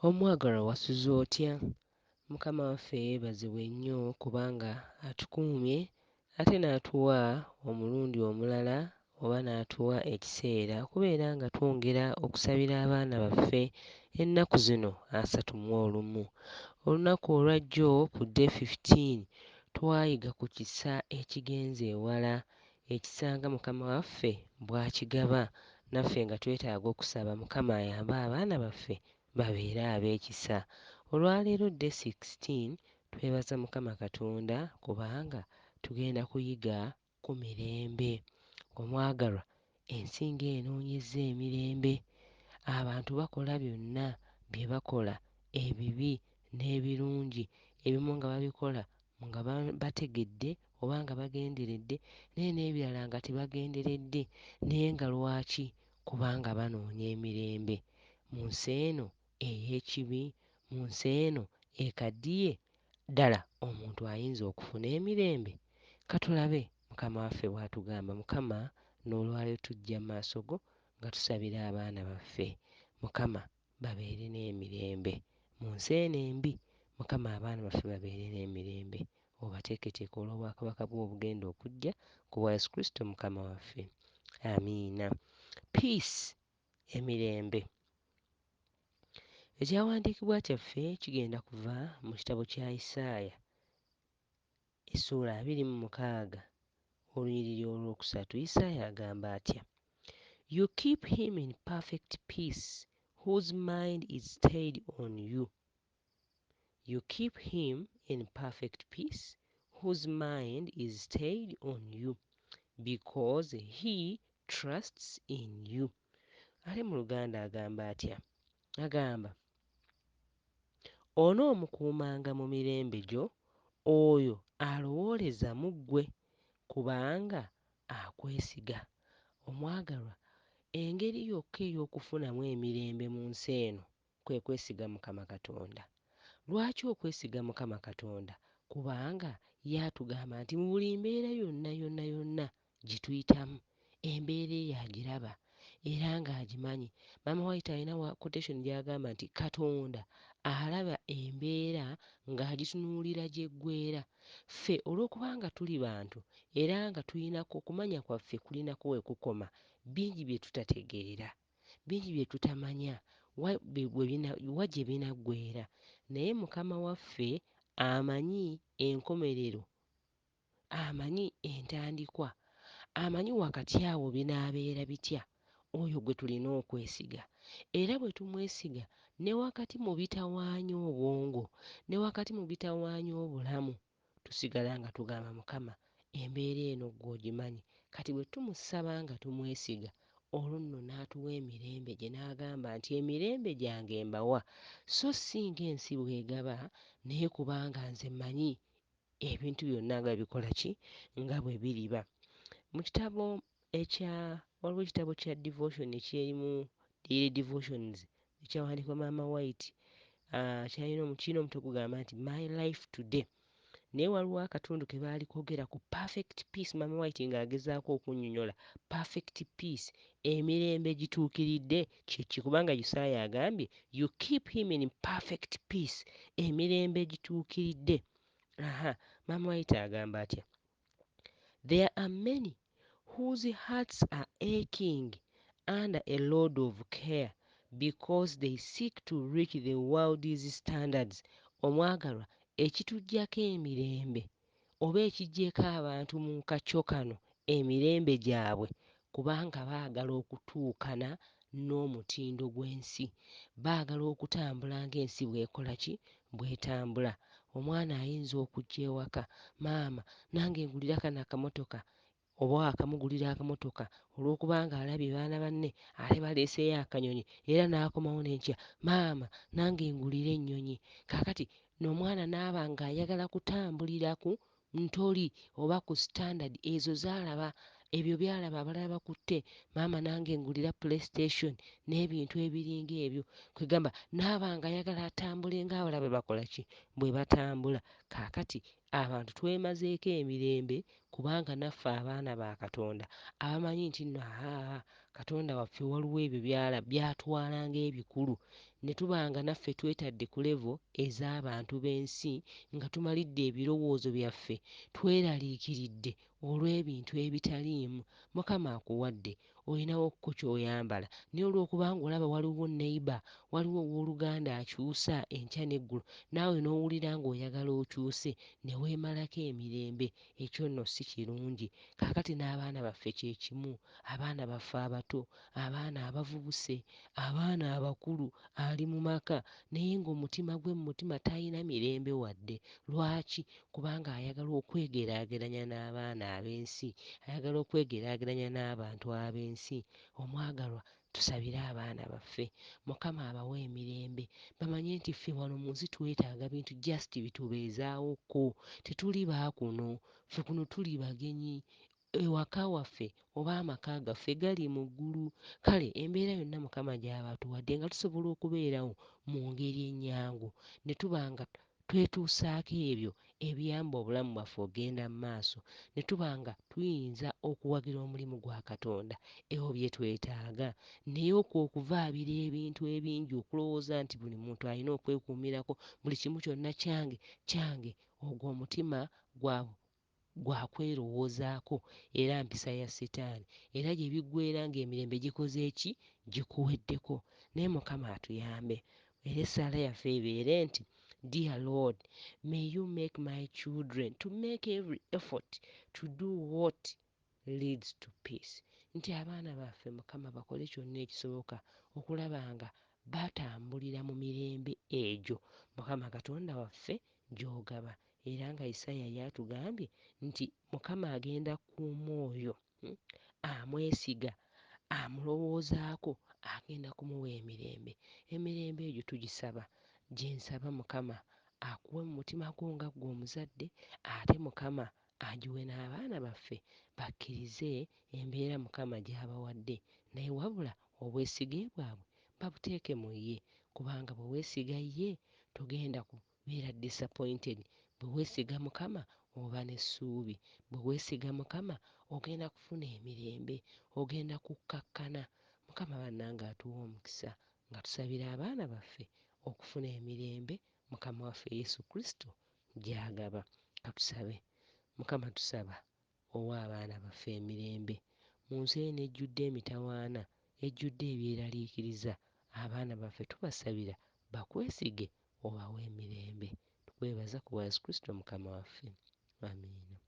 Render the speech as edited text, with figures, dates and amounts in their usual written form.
Omwagalwa, wasuze otya? Mukama waffe yeebazibwe nnyo kubanga atukuumye ate n'atuwa omulundi omulala oba n'atuwa ekiseera okubeera nga twongera okusabira abaana baffe ennaku zino 31. Olunaku olwajjo ku Day 15 twayiga ku kisa ekigenze ewala, ekisa nga Mukama waffe bw'akigaba, naffe nga twetaaga okusaba Mukama ayambe abaana baffe babeere ab'ekisa. Olwaleero Day 16, twebaza Mukama Katonda kubanga tugenda kuyiga ku mirembe. Omwagalwa, ensi ng'enoonyezza emirembe, abantu bakola byonna bye bakola, ebibi n'ebirungi, ebimu nga babikola nga bategedde oba nga bagenderedde, naye n'ebirala nga tebagenderedde, naye nga lwaki? Kubanga banoonya emirembe. Mu nsi eno ey'ekibi, mu nsi eno ekaddiye, ddala omuntu ayinza okufuna emirembe? Ka tulabe Mukama waffe bw'atugamba. Mukama, n'olwaleero tujja mu maaso go nga tusabira abaana baffe. Mukama, babeere n'emirembe. Mu nsi eno embi, Mukama, abaana baffe babeere n'emirembe. Obateeketeeke olw'obwakabaka bwo obugenda okujja ku bwa Yesu Kristo Mukama waffe. Amiina. Peace, emirembe. Ekyawandiikibwa kyaffe kigenda kuva mu kitabo kya Isaaya essuula 26 olunyiriri olwokusatu. Isaaya agamba atya? "You keep him in perfect peace whose mind is stayed on you. You keep him in perfect peace whose mind is stayed on you, because he trusts in you." Ate mu Luganda agamba atya? Agamba, "Onoomukuumanga mu mirembe gyo oyo alowooleza mu ggwe, kubanga akwesiga." Omwagalwa, engeri yokka ey'okufunamu emirembe mu nsi eno kwe kwesiga Mukama Katonda. Lwaki okwesiga Mukama Katonda? Kubanga ye atugamba nti mu buli mbeera yonna yonna yonna gye tuyitamu, embeera eyo agiraba era ng'agimanyi. Maama White alina wa quotation gy'agamba nti Katonda alaba embeera ng'agitunuulira gy'eggweera. Ffe olw'okubanga tuli bantu era nga tulinako okumanya kwaffe kulinako we kukoma, bingi bye tutategeera, bingi bye tutamanya wa wa gye binaggweera. Naye Mukama waffe amanyi enkomerero, amanyi entandikwa, amanyi wakati awo binaabeera bitya, oyo gwe tulina okwesiga. Era bwe tumwesiga ne wakati mu bitawaanya obwongo, ne wakati mu bitawaanya obulamu, tusigala nga tugamba, "Mukama, embeera eno ggwe ogimanyi." Kati bwe tumusaba nga tumwesiga, olwo nno n'atuwa emirembe gye, n'agamba nti, "Emirembe gyange mbawa, so si ng'ensi bw'egaba, naye kubanga nze mmanyi ebintu byonna nga bikola ki, nga bwe biriba." Mu kitabo ekya, waliwo ekitabo kya devotion ekirimu daily devotions ekyawandiikibwa Maama White, kyalina, kirina omutwe gugamba nti "My Life Today", naye waliwo akatundu ke baali koogera ku perfect peace. Maama White ng'agezaako okunnyonnyola perfect peace, emirembe gituukiridde kye ki, kubanga Isaaya agambye, "You keep him in perfect peace," emirembe gituukiridde. Aha, Maama White agamba atya? "There are many whose hearts are aching under a load of care because they seek to reach the world's standards." Omwagalwa, ekituggyako emirembe oba ekiggyeko abantu mu kakyo kano emirembe gyabwe, kubanga baagala okutuukana n'omutindo gw'ensi, baagala okutambula ng'ensi bw'ekola ki, bw'etambula. Omwana ayinza okujja ewaka, "Maama, nange ngulira kano akamotoka," oba akamugulira akamotoka olw'okubanga alabye baana banne ate baleeseeyo akanyonyi, era n'akomawo n'enkya, "Maama, nange ngulira ennyonyi." Kaakati n'omwana n'aba ng'ayagala kutambulira ku ntoli oba ku standard ezo z'alaba, ebyo by'alaba abalala bakutte, "Maama, nange ngulira PlayStation," n'ebintu ebiringa ebyo. Kwegamba n'aba ng'ayagala atambule ng'abalala bwe bakola ki, bwe batambula. Kaakati abantu twemazeeko emirembe kubanga naffe abaana ba Katonda abamanyi nti nno aa Katonda waffe waliwo ebyo by'atwala ng'ebikulu, ne tuba nga naffe twetadde ku level ez'abantu b'ensi nga tumalidde ebirowoozo byaffe tweraliikiridde olw'ebintu ebitaliimu. Mukama akuwadde, olinawo ko ky'oyambala, naye olw'okuba ng'olaba waliwo neighbor, waliwo owooluganda akyusa enkya n'eggulo, naawe n'owulira ng'oyagala okyuse ne weemalako emirembe, ekyo nno si kirungi. Kaakati n'abaana baffe kye kimu, abaana baffe abato, abaana abavubuse, abaana abakulu, ali mu maka naye ng'omutima gwe mu mutima talina mirembe wadde. Lwaki? Kubanga ayagala okwegeraageranya n'abaana ab'ensi, ayagala okwegeraageranya n'abantu ab'ensi. Omwagalwa, tusabire abaana baffe, Mukama abawe emirembe, bamanye nti ffe wano mu nsi twetaaga bintu just bitubeezaawokko, tetuli ba kuno, ffe kuno tuli bagenyi, ewaka waffe oba amaka gaffe gali mu ggulu. Kale embeera yonna Mukama gy'aba atuwadde nga tusobola okubeerawo mu ngeri ennyangu ne tuba nga twetuusaako ebyo ebiyamba obulamu bwaffe okugenda mu maaso, ne tuba nga tuyinza okuwagira omulimu gwa Katonda, ebyo bye twetaaga. Naye okwo okuvaabira ebintu ebingi, okulowooza nti buli muntu alina okwekuumirako, buli kimu kyonna kyange kyange, ogwo omutima gwa kwerowoozaako era mpisa ya Sitaani, era gye biggweera ng'emirembe gikoze ki? Gikuweddeko. Naye Mukama atuyambe, era essaala yaffe ebeere nti, Dear Lord, may you make my children to make every effort to do what leads to peace. Nti abaana baffe Mukama bakole kyonna ekisoboka okulaba nga batambulira mu mirembe egyo Mukama Katonda waffe gy'ogaba. Era nga Isaaya yatugambye nti Mukama agenda kukuuma oyo amwesiga, amulowoozaako, agenda kumuwa emirembe. Emirembe egyo tugisaba, gye nsaba Mukama akuwe mu mutima gwo nga ggwe omuzadde, ate Mukama agiwe n'abaana baffe bakkirize embeera Mukama gy'abawadde, naye wabula obwesige bwabwe babuteeke mu ye, kubanga bwe weesiga ye togenda kubeera disappointed. Bwe weesiga Mukama oba n'essuubi, bwe weesiga Mukama ogenda kufuna emirembe, ogenda kukkakkana. Mukama bannange atuwe omukisa nga tusabira abaana baffe okufuna emirembe Mukama waffe Yesu Kristo gy'agaba. Katusabe. Mukama tusaba owe abaana baffe emirembe mu nsi eno ejjudde emitawaana, ejjudde ebyeraliikiriza. Abaana baffe tubasabira bakwesige obawe emirembe. Tukwebaza ku bwa Yesu Kristo Mukama waffe. Amiina.